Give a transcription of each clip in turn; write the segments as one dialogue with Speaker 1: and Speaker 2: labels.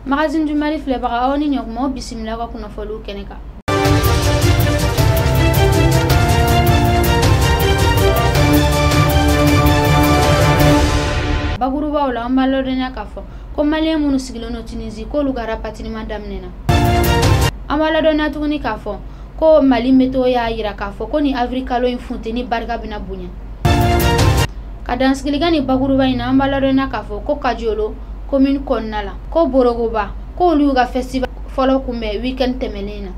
Speaker 1: Magazine du Mali filɛbaga, aw ni ɲɔgɔn, bisimila ka kunnafoniw kɛnɛ kan. Bakurubaw la, an b'a ladɔnniya k'a fɔ ko maliyɛn minnu sigilen don Tunisie, k'olu ka rapatriement daminɛna. An b'a ladɔnniya tuguni k'a fɔ ko Mali météo y'a yira k'a fɔ ko ni avril kalo in funteni barika bɛna bonya. Ka dansigili kɛ nin bakuruba in na, an b'a ladɔnniya k'a fɔ ko Kadiolo commune kɔnɔna la, ko Borogoba, k'olu y'u ka festival fɔlɔ kunbɛn week-end tɛmɛnen na.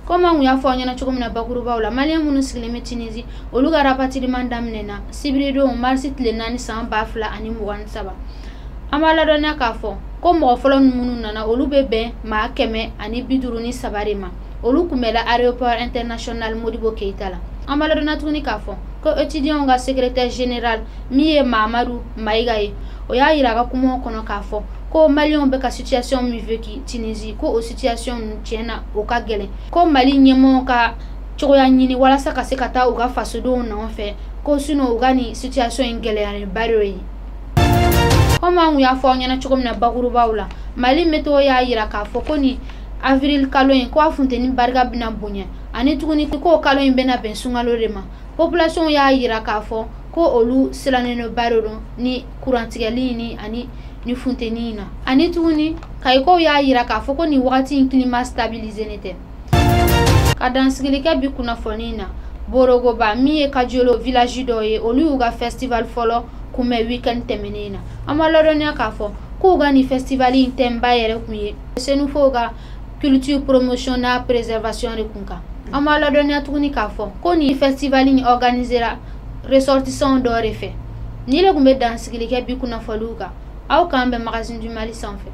Speaker 1: Komi an kun y'a fɔ aw ɲɛna cogo min na bakurubaw la, maliyɛn minnu sigilen bɛ Tunisie, olu ka rapatriement daminɛna sibiridon marisi tile 4 san 2023. An b'a ladɔnniya k'a fɔ ko mɔgɔ fɔlɔ minnu nana, olu bɛ bɛn maa 153 de ma. Olu kunbɛla aéroport international Modibo Keïta la. An b'a ladɔnniya tuguni k'a fɔ ko étudiants ka secrétaire général min ye Mahamadu Mayiga ye, o y'a yira a ka kumaw kɔnɔ k'a fɔ ko maliyɛnw bɛ ka situation min vécu Tunisie, ko o situation ninnu tiɲɛna o ka gɛlɛn, ko Mali ɲɛmɔgɔw ka cogoya ɲini walasa ka se ka taa u ka fasodenw nɔfɛ, ko sinon u ka nin situation in gɛlɛyalenba de ye. Komi an kun y'a fɔ aw ɲɛna cogo min na bakurubaw la, Mali météo y'a yira k'a fɔ ko ni avril kalo in, ko a funteni barika bɛna bonya, ani tuguni k'o kalo in bɛna bɛn sunkalo de ma. Population y'a yira k'a fɔ ko olu silannen don ba de don ni kurantigɛli ni ani ni funteni in na. Ani tuguni kayikaw y'a yira k'a fɔ ko nin wagati in climat stabilisé ne tɛ. Ka dansigili kɛ bi kunnafoni in na, Borogoba min ye Kadiolo village dɔ ye, olu y'u ka festival fɔlɔ kunbɛn week-end tɛmɛnen na. An b'a ladɔnniya k'a fɔ k'u ka nin festival in thème ba yɛrɛ kun ye Senufow ka culture promotion n'a préservation de kun kan. An b'a ladɔnniya tuguni k'a fɔ ko nin festival in organisera ressortissants dɔ de fɛ. Ni le kun bɛ dansigili kɛ bi kunnafoniw kan. Aw k'an bɛn Magazine du Mali sanfɛ.